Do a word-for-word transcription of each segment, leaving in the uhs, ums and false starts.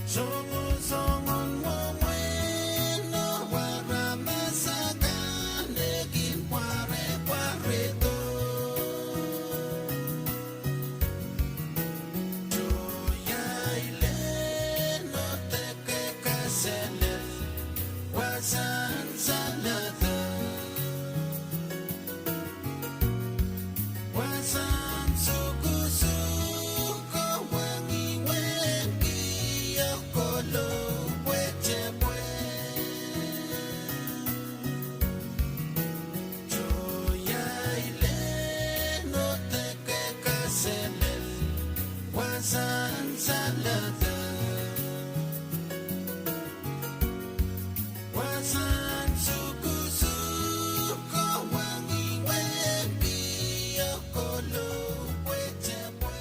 Songosongen mwomwen oh aramas akan e kin pwarepwaredo. Tohn iang lel oh deke kaselel, wasahn salada. Wasahn sukusuko wang iwen kiokolo pwetepwe. Tohn iang lel oh deke kaselel, wasahn salada. Wasahn sukusuko wang iwen kiokolo pwetepwe.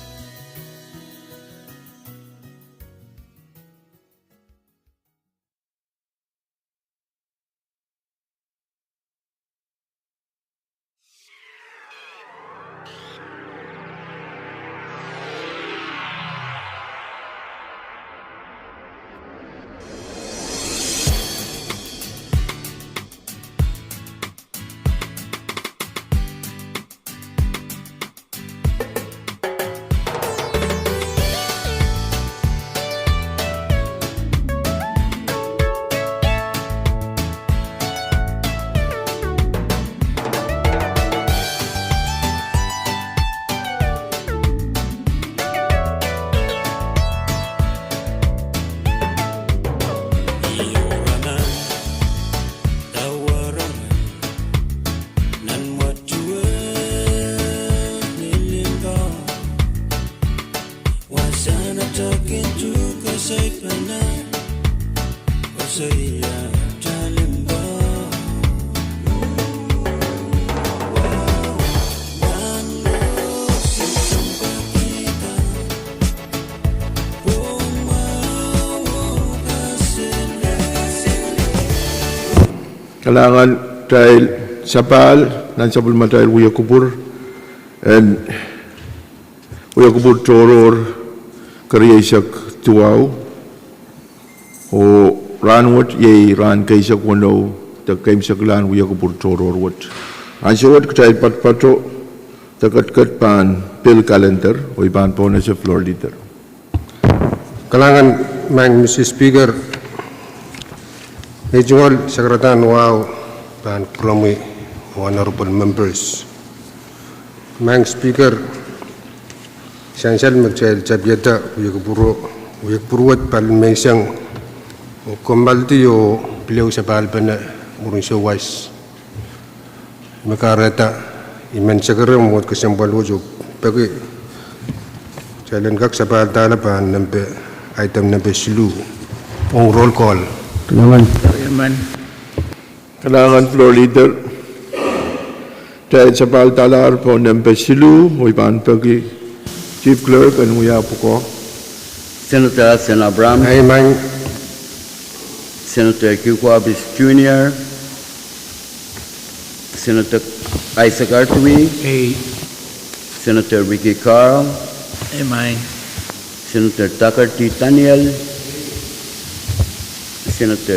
Kalahngan. Kitail sapahl nan sapwellimatail wia kupwur en wia kupwur tohrohr kerieisek duwau, oh rahnwet iei rahn keisek weneu de keimwseklahn wia kupwur tohrohr wet. Ansou wet kitail patopato de ketiket pahn pil kalender, oh I pahn pohnese floor leader. Kalahngan, Maing Mister Speaker, ei tungoal sakaradahn wahu pahn kupwuromwi, Honorable Members. Maing Speaker, sansal me kitail tapiada wia kupwur, wia kupwur wet pali menseng, oh kommoaldi oh pil ehu sapahlpene mwurin souwas. Me kahrehda I men sekerem wet kesempwal wet oh peki kitail en kak sapahldahr pahn nempe, item nempe siluh, ong roll call. Kalahngan floor leader. Kitail sapahldahlahr pohn nempe siluh, oh I pahn peki Chief Clerk en wia pwukoa. Senator Hasan Abraham. Ei, Maing. Senator Kiko Abis Junior. Senator Isaac Artui. Ei. Senator Ricky Carl. Ei, Maing. Senator Tucker T. Daniel. Senator